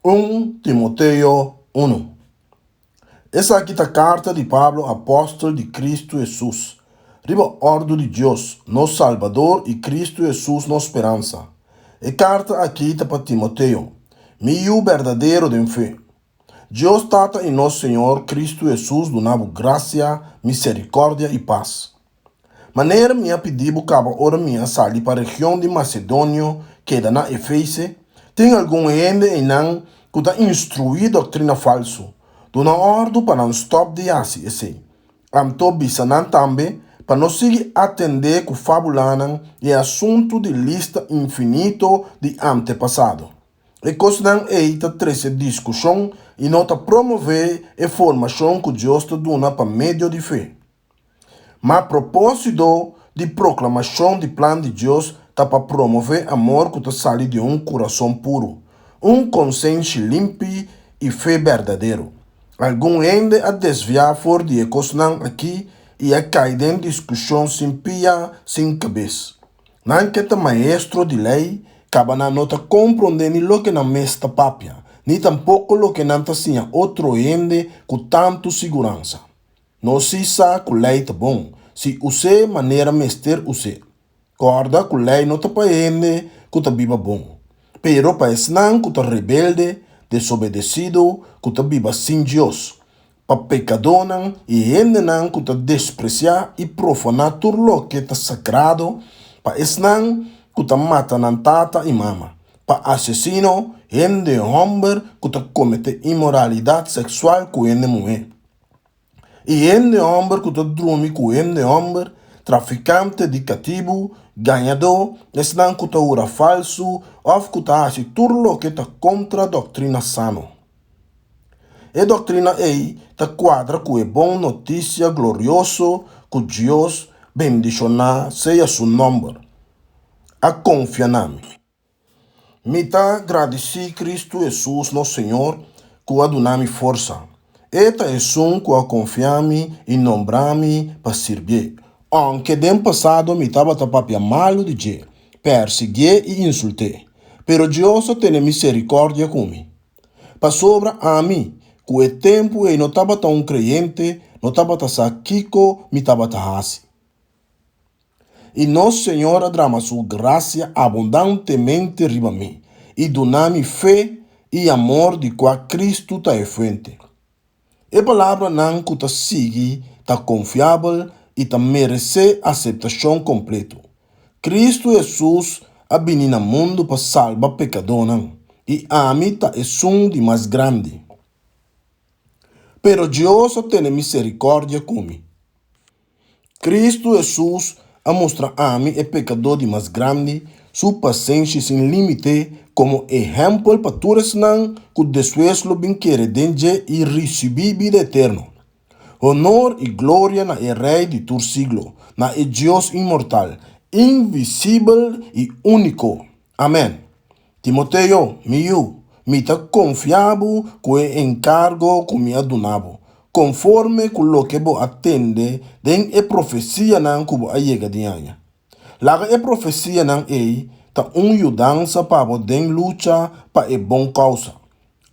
Un Timoteo unu. Esaki ta karta di Pablo apòstel di Kristu Hesus, riba òrdu di Dios, nos Salbador i Kristu Hesus nos speransa. E karta akí ta pa Timoteo, mi yu berdadero den fe. Dios Tata i nos Señor Kristu Hesus duna bo grasia, miserikòrdia i pas. Manera mi a pidi bo kaba ora mi a sali pa region di Masedonio keda na Efese, tin algun hende einan ku ta instruí doktrina falsu. Duna òrdu pa nan stòp di hasi esei. Anto bisa nan tambe pa no sigui atendé ku fábulanan i e asuntu di lista infinito di antepasado. E kosnan ei ta trese diskushon i no ta promové e formashon ku Dios ta duna pa medio di fe. Ma propósito di proklamashon di plan di Dios ta pa promové amor ku ta sali di un kurason puru, un konsenshi limpi i fe berdadero. Algun hende a desviá for di e kosnan akí i a kai den diskushon sin pia sin kabes. Nan ke ta maestro di lei, kaba nan no ta komprondé ni loke nan mes ta papia, ni tampoko loke nan ta siña otro hende ku tantu siguransa. Nos sí sa ku lei ta bon, si us'é manera mester us'é. Kòrda ku lei no ta pa hende ku ta biba bon, pero pa esnan ku ta rebelde, desobedesido, ku ta biba sin Dios, pa pekadónan i hendenan ku ta despresiá i profaná tur loke ta sagrado, pa esnan ku ta mata nan tata i mama, pa asesino, hende hòmber ku ta kometé inmoralidat seksual ku hende muhé. I hende hòmber ku ta drumi ku hende hòmber, trafikante di katibu, gañadó, esnan ku ta hura falsu òf ku ta hasi tur loke ta kontra dòktrina sano. E dòktrina ei ta kuadra ku e bon notisia glorioso ku Dios, bendishoná sea su nòmber, a konfia na mi. Mi ta gradisí Kristu Hesus nos Señor ku a duna mi forsa. E ta esun ku a konfia mi i nombra mi pa sirbié. Ounke den pasado mi tabata papia malu di dje, pèrsiguié i insult'é, pero Dios a tene miserikòrdia ku mi. Pasobra ami, ku e tempu ei no tabata un kreyente, no tabata sa kiko mi tabata hasi. I nos Señor a drama su grasia abundantemente riba mi i duna mi fe i amor di kua Kristu ta e fuente. E palabranan ku ta sigui ta konfiabel i ta meresé aseptashon kompleto, Kristu Hesus a bini na mundu pa salba pekadónan, i ami ta esun di mas grandi. Pero Dios a tene miserikòrdia ku mi. Kristu Hesus a mustra ami, e pekadó di mas grandi, su pasenshi sin límite komo ehèmpel pa tur esnan ku despues lo bin kere den dje i risibí bida eterno. Honor i gloria na e Rei di tur siglo, na e Dios inmortal, invisibel i úniko. Amèn. Timoteo, mi yu, mi ta konfia bo ku e enkargo ku mi a duna bo, konforme ku loke bo a tende den e profesianan ku bo a yega di haña. Laga e profesianan ei ta un yudansa pa bo den lucha pa e bon kousa,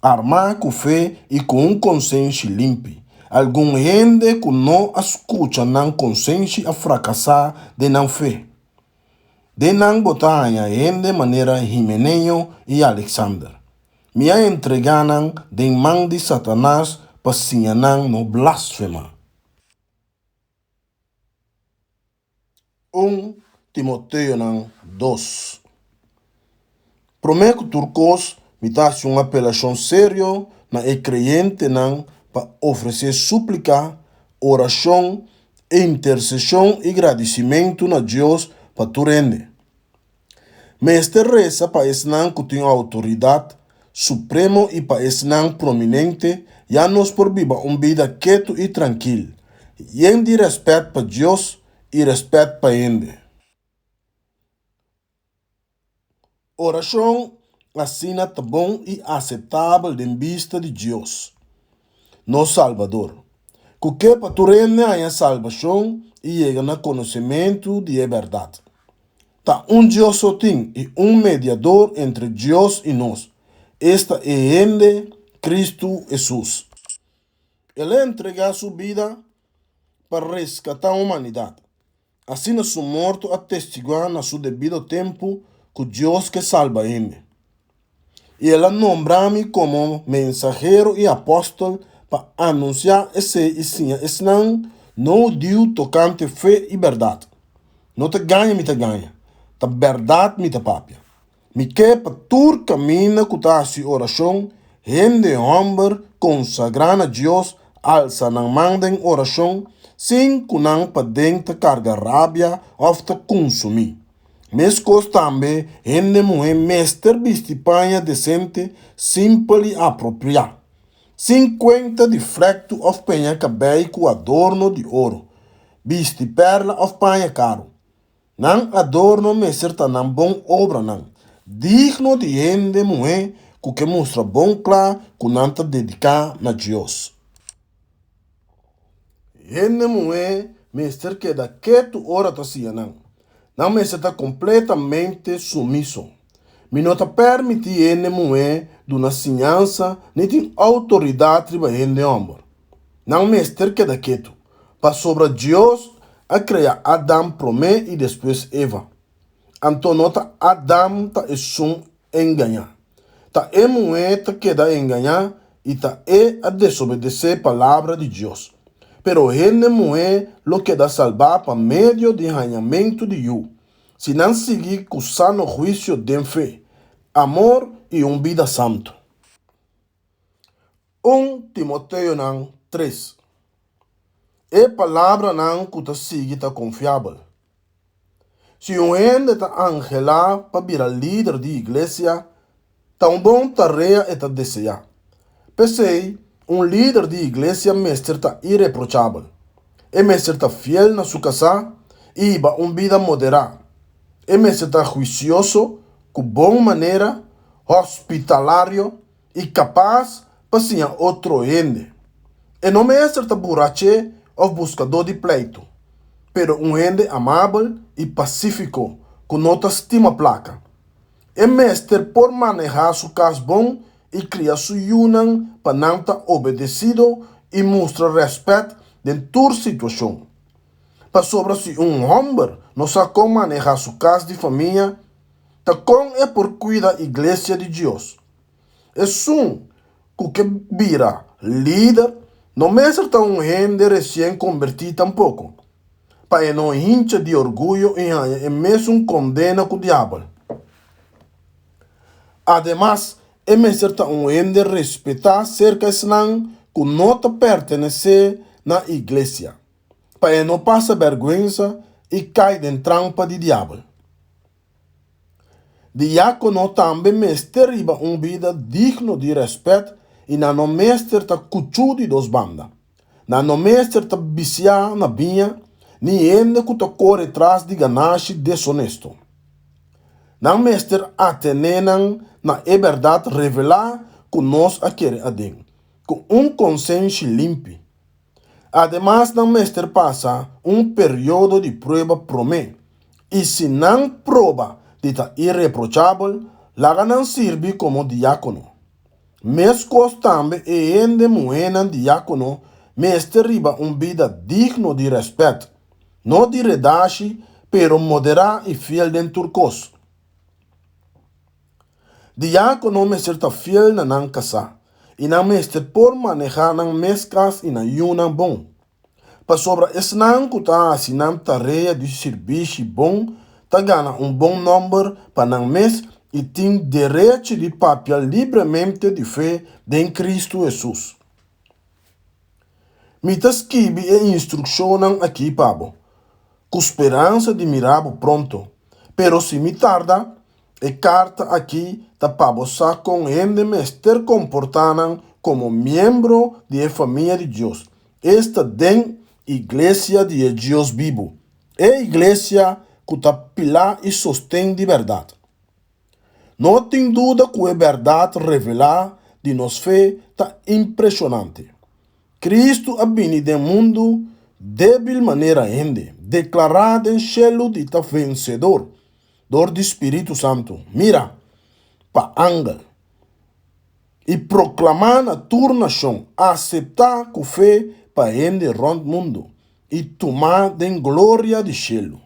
armá ku fe i ku un konsenshi limpi. Algun hende ku no a skucha nan konsenshi a frakasá den nan fe. Den nan bo ta haña hende manera Himeneo i Alexander. Mi a entregá nan den man di Satanas pa siña nan no blasfemá. Un Timoteonan dos. Promé ku tur kos, mi ta hasi un apelashon serio na e kreyentenan pa ofresé súplika, orashon, interseshon i gradisimentu na Dios pa tur hende. Mester resa pa esnan ku tin outoridat supremo i pa esnan prominente, ya nos por biba un bida ketu i trankil, yen di rèspèt pa Dios i rèspèt pa hende. Orashon asina ta bon i aseptabel den bista di Dios, nos Salbador, ku ke pa tur hende haña salbashon i yega na konosementu di e bèrdat. Ta un Dios so tin i un mediador entre Dios i nos. esta e hende Kristu Hesus. El a entregá su bida pa reskatá humanidat. Asina su morto a testiguá na su debido tempu ku Dios ke salba hende. I el a nombra mi komo mensahero i apòstel pa anunsiá esei i siña esnan no hudiu tokante fe i bèrdat. No ta gaña mi ta gaña, ta bèrdat mi ta papia. Mi ke pa tur kaminda ku ta hasi orashon, hende hòmber konsagrá na Dios alsa nan man den orashon sin ku nan paden ta karga rabia òf ta kunsumí. Meskos tambe hende muhé mester bisti paña desente, simpel i apropiá, sin kuenta di flèktu òf peña kabei ku adorno di oro, bisti pèrla òf paña karu. Nan adorno mester ta nan bon obranan, digno di hende muhé ku ke mustra bon kla ku nan ta dediká na Dios. Hende muhé mester keda ketu ora ta siña nan. Nan mester ta kompletamente sumiso. Mi no ta pèrmití hende muhé duna siñansa ni tin outoridat riba hende hòmber. Nan mester keda ketu, pasobra Dios a krea Adam promé i despues Eva. Anto no ta Adam ta esun engañá. Ta e muhé ta keda engañá i ta e a desobedesé palabra di Dios. Pero hende muhé lo keda salbá pa medio di hañamentu di yu, si nan sigui ku sano huisio den fe, amor i un bida santu. Un Timoteonan tres. E palabranan ku ta sigui ta konfiabel. Si un hende ta anhelá pa bira lider di iglesia, ta un bon tarea e ta deseá. P'esei, un lider di iglesia mester ta ireprochabel. E mester ta fiel na su kasá i hiba un bida moderá. E mester ta huisioso, ku bon manera, hospitalario, i kapas pa siña otro hende. E no mester ta buraché òf buskadó di pleitu, pero un hende amabel i pasífiko ku no ta stima plaka. E mester por manehá su kas bon i kria su yunan pa nan ta obedesido i mustra rèspèt den tur situashon. Pasobra si un hòmber no sa kon manehá su kas di famia, ta kon e por kuida iglesia di Dios? Esun ku ke bira lider no mester ta un hende resien kombertí tampoko, pa e no hincha di orguyo i haña e mesun kondena ku Diabel. Ademas, e mester ta un hende respetá serka esnan ku no ta pertenesé na iglesia, pa e no pasa bèrgwensa i kai den trampa di Diabel. Diákono tambe mester riba un bida digno di rèspèt i nan no mester ta kuchú di dos banda. Nan no mester ta bisiá na biña ni hende ku ta kore tras di ganashi desonesto. Nan mester atené nan na e bèrdat revelá ku nos a kere aden, ku un konsenshi limpi. Ademas nan mester pasa un periodo di prueba promé, i si nan proba di ta ireprochabel, laga nan sirbi komo diákono. Meskos tambe e hende muhénan diákono mester riba un bida digno di rèspèt, no di redashi, pero moderá i fiel den tur kos. Diákono mester ta fiel na nan kasá, i nan mester por manehá nan mes kas i nan yunan bon. Pasobra esnan ku ta hasi nan tarea di sirbishi bon ta gana un bon nòmber pa nan mes i tin derechi di papia libremente di fe den Kristu Hesus. Mi ta skibi e instrukshonnan akí pa bo, ku speransa di mira bo pronto. Pero si mi tarda, e karta akí ta pa bo sa kon hende mester komportá nan komo miembro di e famia di Dios, esta den iglesia di e Dios bibu, e iglesia ku ta pilá i sosten di bèrdat. No tin duda ku e bèrdat revelá di nos fe ta impreshonante. Kristu a bini den mundu débil manera hende, deklará den shelu di ta vensedor dor di spiritu santu, mira, pa angel. Proklamá na tur nashon, aseptá ku fe pa hende rònt mundu, i tumá den gloria di shelu.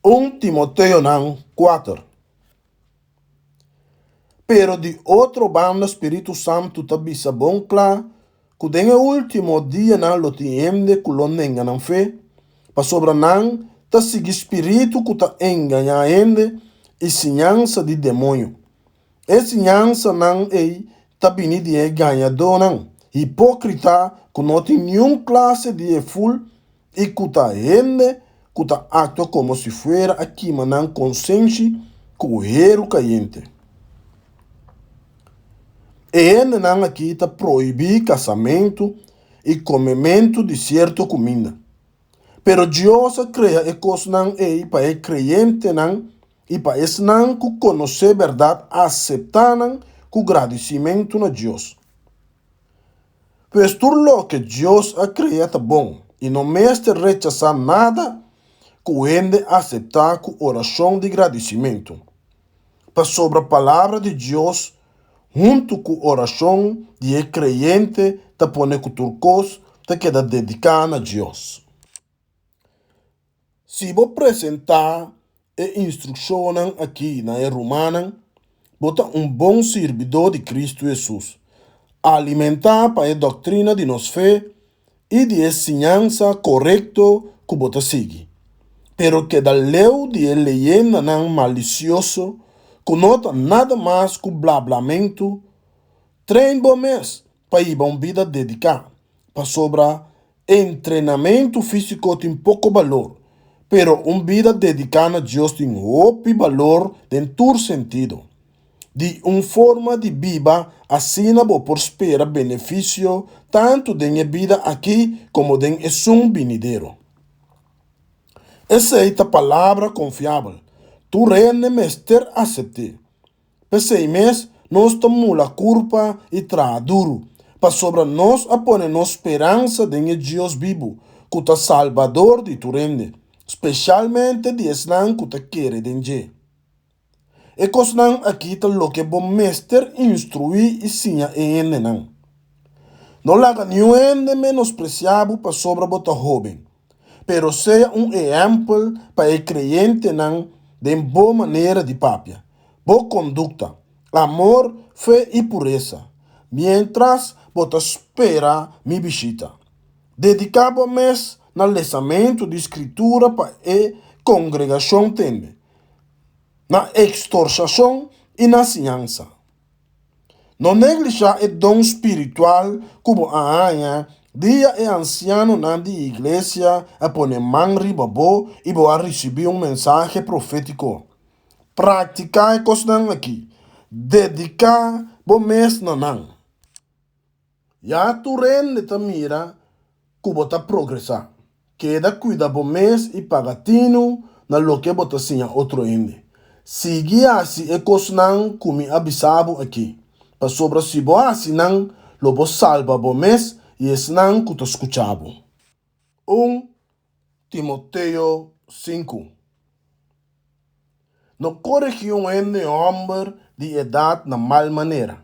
Un Timoteonan kuater. Pero di otro banda Spiritu Santu ta bisa bon kla ku den e último dianan lo tin hende ku lo nenga nan fe, pasobra nan ta sigui spiritu ku ta engañá hende i siñansa di demoño. E siñansanan ei ta bini di e gañadónan hipókrita ku no tin niun klase di heful i ku ta hende ku ta aktua komo si fuera a kima nan konsenshi ku heru kayente. E hendenan akí ta prohibí kasamentu i komementu di sierto kuminda. Pero Dios a krea e kosnan ei pa e kreyentenan i pa esnan ku konosé bèrdat aseptá nan ku gradisimentu na Dios. Pues tur loke Dios a krea ta bon, i no mester rechasá nada ku hende aseptá ku orashon di gradisimentu. Pasobra palabra di Dios huntu ku orashon di e kreyente ta pone ku tur kos ta keda dediká na Dios. Si bo presentá e instrukshonnan akí na e rumannan, bo ta un bon sirbidó di Kristu Hesus, alimentá pa e doktrina di nos fe i di e siñansa korekto ku bo ta sigui. Pero keda leu di e leyendanan malisioso ku no ta nada mas ku blablamentu. Train bo mes pa hiba un bida dediká, pasobra Entrenamentu físiko tin poko balor, pero un bida dediká na Dios tin hopi balor den tur sentido. Di un forma di biba asina bo por spera benefisio tantu den e bida akí komo den esun binidero. Esei ta palabra konfiabel, tur hende mester asept'é. P'esei mes nos ta mula kurpa i traha duru, pasobra nos a pone nos speransa den e Dios bibu, ku ta Salbador di tur hende, speshalmente di esnan ku ta kere den dje. E kosnan akí ta loke bo mester instruí i siña e hendenan. No laga niun hende menospresiá bo pasobra bo ta hóben. Pero sea un ehèmpel pa e kreyentenan den bo manera di papia, bo kondukta, amor, fe i puresa, miéntras bo ta spera mi bishita. Dediká bo mes na lesamentu di Skritura pa e kongregashon tende, na ekstorshashon i na siñansa. No neglishá e don spiritual ku bo a haña dia e ansianonan di iglesia a pone man riba bo i bo a risibí un mensahe profétiko. Praktiká e kosnan akí. Dediká bo mes na nan. Ya tur hende ta mira ku bo ta progresá. Keda kuida bo mes i paga tinu na loke bo ta siña otro hende. Sigui hasi e kosnan ku mi a bisa bo akí, pasobra si bo hasi nan, lo bo salba bo mes i esnan ku ta skucha bo. Un Timoteo sinku. No koregí un hende hòmber di edat na mal manera,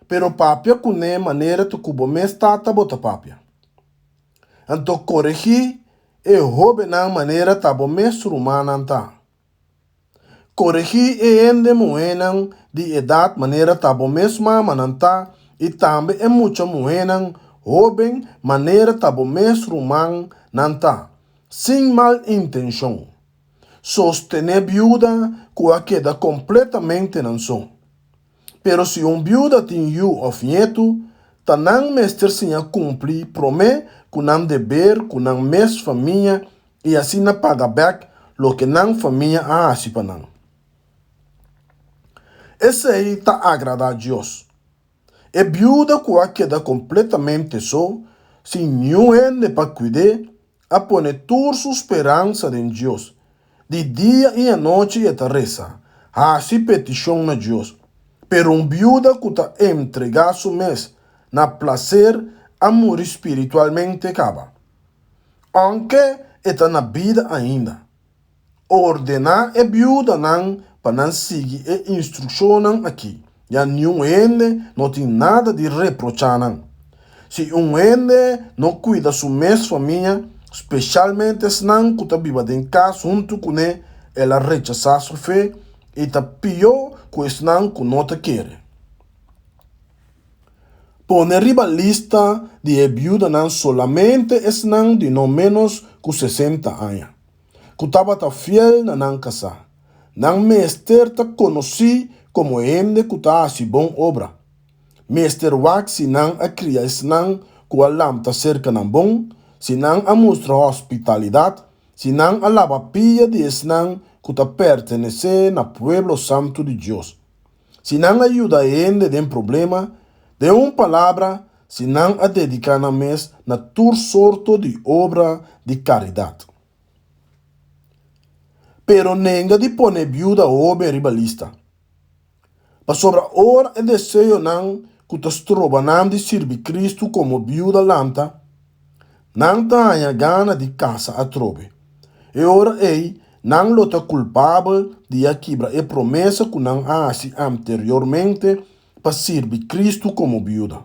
pero papia kuné manera ta ku bo mes tata bo ta papia. Anto koregí e hóbennan manera ta bo mes rumannan ta. Koregí e hende muhénan di edat manera ta bo mes mamanan ta i tambe e mucha muhénan hóben manera ta bo mes rumannan ta, sin mal intenshon. Sostené biuda ku a keda kompletamente nan so. Pero si un biuda tin yu òf ñetu, ta nan mester siña kumpli promé ku nan deber ku nan mes famia i asina paga bèk loke nan famia a hasi pa nan. Esei ta agradá Dios. E biuda ku a keda kompletamente so, sin niun hende pa kuid'é, a pone tur su speransa den Dios. Di dia i anochi e ta resa, hasi petishon na Dios. Pero un biuda ku ta entregá su mes na plaser a muri spiritualmente kaba. Ounke e ta na bida ainda, ordená e biudanan pa nan sigui e instrukshonnan akí, ya niun hende no tin nada di reprochá nan. Si un hende no kuida su mes famia, speshalmente esnan ku ta biba den kas huntu kuné, el a rechasá su fe i ta pió ku esnan ku no ta kere. Pone riba lista di e biudanan solamente esnan di no ménos ku sesenta aña, ku tabata fiel na nan kasá. Nan mester ta konosí komo hende ku ta hasi bon obra. Mester wak si nan a kria esnan ku a lanta serka nan bon, si nan a mustra hospitalidat, si nan a laba pia di esnan ku ta pertenesé na pueblo santu di Dios, si nan a yuda hende den problema, den un palabra, si nan a dediká nan mes na tur sorto di obra di karidat. Pero nenga di pone biuda hóben riba lista. Pasobra ora e deseonan ku ta stroba nan di sirbi Kristu komo biuda lanta, nan ta haña gana di kasa atrobe. E ora ei nan lo ta kulpabel di a kibra e promesa ku nan a hasi anteriormente pa sirbi Kristu komo biuda.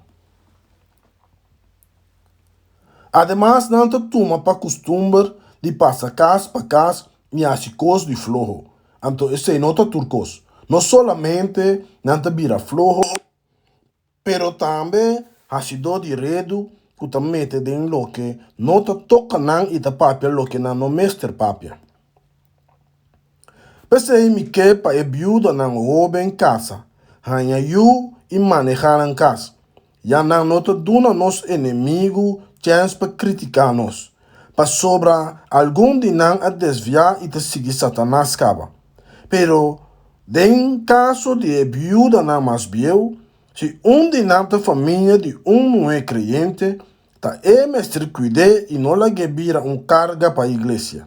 Ademas nan ta tuma pa kustumber di pasa kas pa kas i hasi kos di floho. Anto esei no ta tur kos. No solamente nan ta bira floho, pero tambe hasidó di redu ku ta mete den loke no ta toka nan i ta papia loke nan no mester papia. P'esei mi ke pa e biudanan hóben kasa, haña yu i manehá nan kas. Ya nan no ta duna nos enemigu chèns pa kritiká nos, pasobra algun di nan a desviá i ta sigui Satanas kaba. Pero den kaso di e biudanan mas bieu, si un di nan ta famia di un muhé kreyente, ta e mester kuid'é i no lag'é bira un karga pa iglesia.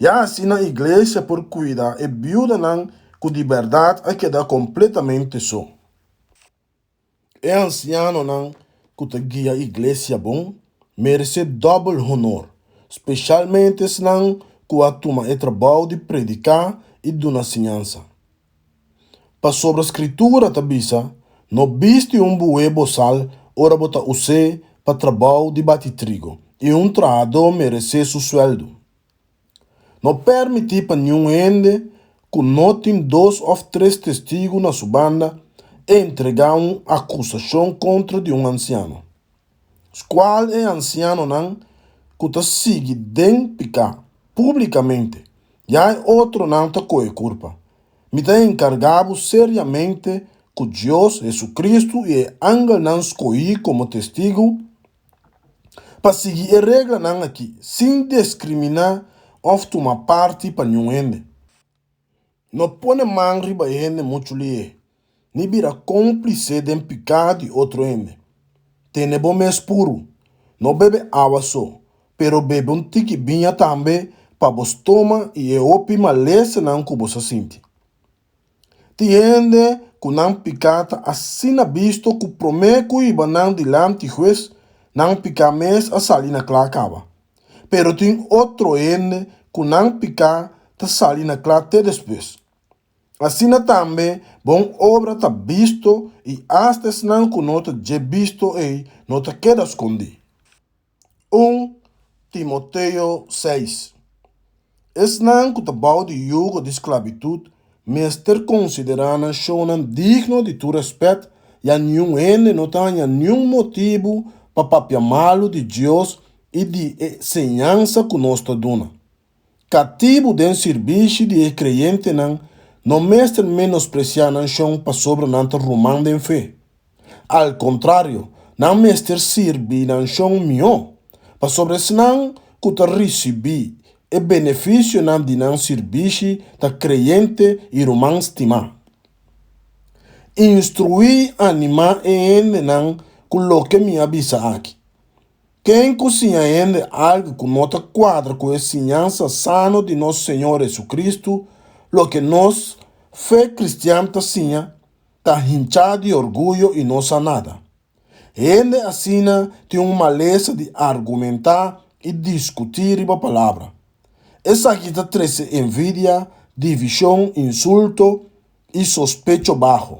Ya asina iglesia por kuida e biudanan ku di bèrdat a keda kompletamente so. E ansianonan ku ta guia iglesia bon meresé dòbel honor, speshalmente esnan ku a tuma e trabou di prediká i duna siñansa. Pasobra Skritura ta bisa, No bisti un bué bosal ora bo ta us'é pa trabou di bati trigo, i un trahadó meresé su suèldu. No pèrmití pa niun hende ku no tin dos òf tres testigu na su banda entregá un akusashon kontra di un ansiano. Skual e ansianonan ku ta sigui den piká públikamente, ya e otronan ta kohe kurpa. Mi ta enkargá bo seriamente ku Dios, Hesukristu i e angelnan skohí komo testigu, pa sigui e reglanan akí sin diskriminá òf tuma parti pa niun hende. No pone man riba e hende muchu lihé, ni bira kómplise den piká di otro hende. Tene bo mes puru. No bebe awa so, pero bebe un tiki biña tambe pa bo stoma i e hopi malesanan ku bo sa sinti. Tin hende ku nan piká ta asina bisto ku promé ku hiba nan dilanti hues, nan piká mes a sali na kla kaba. Pero tin otro hende ku nan piká ta sali na kla te despues. Asina tambe bon obra ta bisto i asta esnan ku no ta dje bisto ei no ta keda skondí. Un Timoteo seis. Esnan ku ta bou di yugo di sklabitut mester konsiderá nan shownan digno di tur rèspèt, ya niun hende no ta haña niun motibu pa papia malu di Dios i di e señansa ku nos ta duna. Katibu den sirbishi di e kreyentenan no mester menospresiá nan shon pasobra nan ta ruman den fe. Al kontrario, nan mester sirbi nan shon mihó, pasobra esnan ku ta risibí e benefisionan di nan sirbishi ta kreyente i ruman stimá. Instruí i animá e hendenan ku loke mi a bisa aki. Ken ku siña hende algu ku no ta kuadra ku e siñansa sano di nos Señor Hesukristu, loke nos fe kristian ta siña, ta hinchá di orguyo i no sa nada. Hende asina tin un malesa di argumentá i diskutí riba palabra. Esaki ta trese envidia, divishon, insulto i sospecho baho.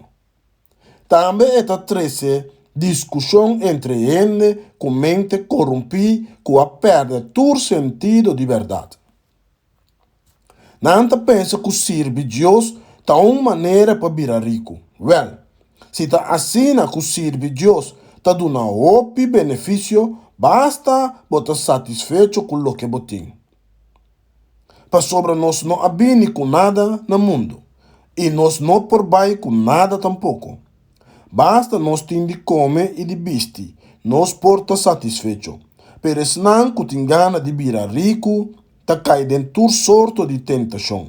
Tambe e ta trese diskushon entre hende ku mente korumpí ku a pèrdè tur sentido di bèrdat. Nan ta pensa ku sirbi Dios ta un manera pa bira riku. Wèl, si ta asina ku sirbi Dios ta duna hopi benefisio, basta bo ta satisfecho ku loke bo tin. Pasobra nos no a bini ku nada na mundu, i nos no por bai ku nada tampoko. Basta nos tin di kome i di bisti, nos por ta satisfecho. Pero esnan ku tin gana di bira riku ta kai den tur sorto di tentashon,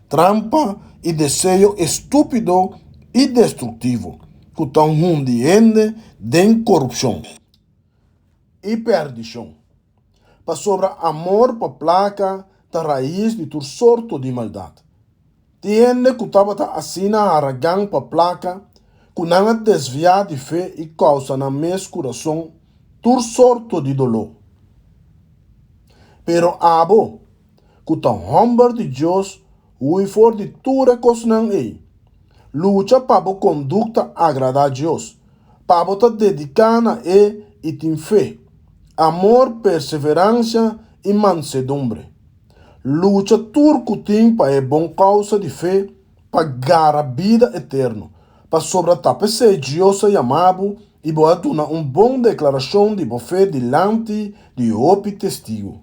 trampa i deseo estúpido i destruktivo ku ta hundi hende den korupshon i pèrdishon. Pasobra amor pa plaka ta rais di tur sorto di maldat. Tin hende ku tabata asina haragan pa plaka ku nan a desviá di fe i kousa nan mes kurason tur sorto di doló. Pero abo, ku ta hòmber di Dios, hui for di tur e kosnan ei. Lucha pa bo kondukta agradá Dios, pa bo ta dediká na e i tin fe, amor, perseveransia i mansedumbre. Lucha tur ku tin pa e bon kousa di fe pa gara bida eterno, pasobra ta p'esei Dios a yama bo i bo a duna un bon deklarashon di bo fe dilanti di hopi testigu.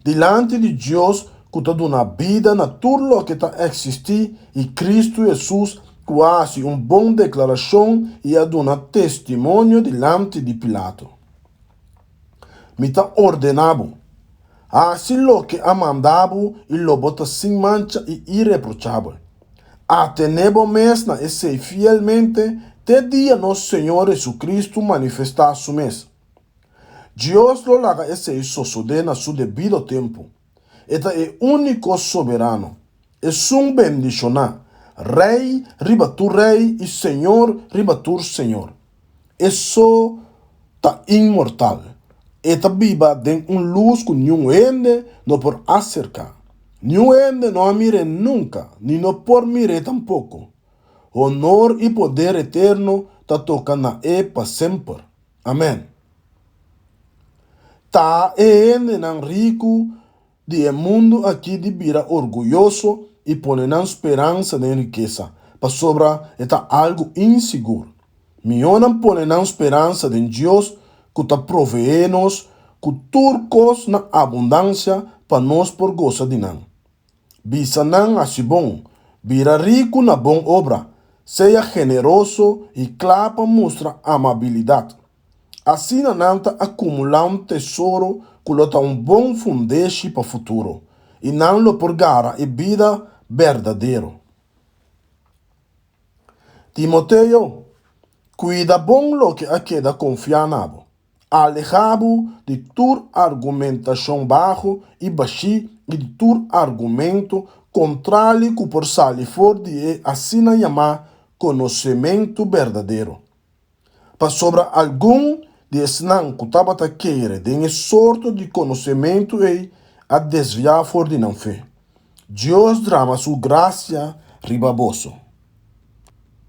Dilanti di Dios ku ta duna bida na tur loke ta eksistí i Kristu Hesus ku a hasi un bon deklarashon i a duna testimonio dilanti di Pilato. Mi ta ordená bo, Hasi loke a manda bo i lo bo ta sin mancha i ireprochabel. Atené bo mes na esei fielmente te dia nos Señor Jesucristo manifestá su mes. Dios lo laga esei sosodé na su debido tempu. E ta e úniko Soberano, Esun bendishoná, Rei riba tur rei i Señor riba tur señor. E so ta inmortal. E ta biba den un lus ku niun hende no por aserká. Niun hende no a mir'é nunka, ni no por mir'é tampoko. Honor i poder eterno ta toka na e pa semper. Amèn. Ta e hendenan riku di e mundu akí di bira orguyoso i pone nan speransa den rikesa, pasobra e ta algu insigur. Mihó nan pone nan speransa den Dios ku ta proveé nos ku tur kos na abundansia pa nos por gosa di nan. Bisa nan hasi bon, bira riku na bon obra, sea generoso i kla pa mustra amabilidat. Asina nan ta akumulá un tesoro ku lo ta un bon fundeshi pa futuro, i nan lo por gara e bida berdadero. Timoteo, kuida bon loke a keda konfiá na bo. Alehá bo di tur argumentashon baho i bashí i di tur argumento kontrali ku por sali for di e asina yamá konosementu berdadero. Pasobra algun di esnan ku tabata kere den e sorto di konosementu ei a desviá for di nan fe. Dios drama su grasia riba boso.